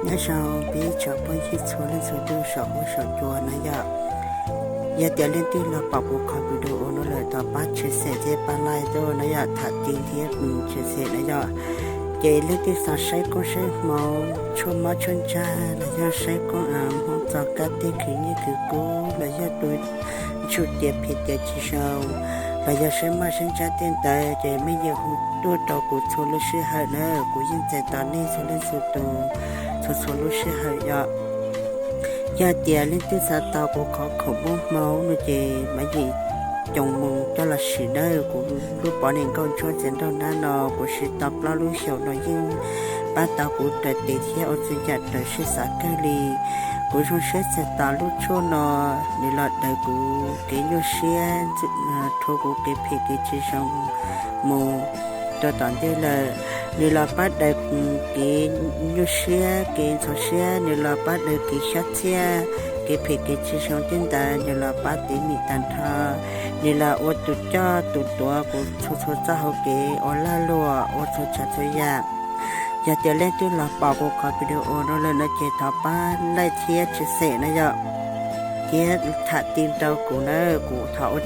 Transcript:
Nyob zoo peb tsoom phooj ywg txhua leej txhua tus saum huab saum cua na yom. Yog tias leej twg los pom kuv qhov video no lawm thov pab share thiab pab like tuaj na yom, tham tim thiab share na yom. Ces leej twg xav saib koob saib hmoov, tshuaj mob tshuaj ntsag los yog saib koob hmoov txog kab teg khwv nyiaj khwv kub los yog tus ntsuj tias phem tias tsis zoo, los yog saib maj saib ntsaj tej ntawd ces mej yeej hu tuaj rau kuv txhua lub sij hawm na, kuv yeej txais tos nej txhua leej txhua tus, txhua txhua lub sij hawm yom. Yog tias leej twg xav tau kuv qhov khoom muaj hmoov no ces mam yim coos moos coj los sim nawb. Kuv lub pov niam nkauj ntsuab txiav nraug nab no kuv siv tau plaub lub xyoos no yeej pab tau kuv raws tes thiab ua txhua yam raws siab xav kawg li. Kuv zoo siab txais tos lub tshuaj no, nws los daws kuv kev nyuaj siab, rhuav kuv kev phem kev tsis zoo mus rau tom ntej lawm. Nws los pab daws kev nyuaj siab kev ntxhov siab, nws los pab daws kev xyab txhiaj, kev phem kev tsis zoo tej ntawd, nws los pab tiv mim tag nrho. Nws los ua tus coj tus tuav kuv txhua txhua txoj hauv kev ua lag luam ua txhua tsav txhua yam. Yog tias leej twg los pom kuv qhov video no lawm no ces thov pab like thiab share na yom, thiab tham tim rau kuv na, kuv thov ua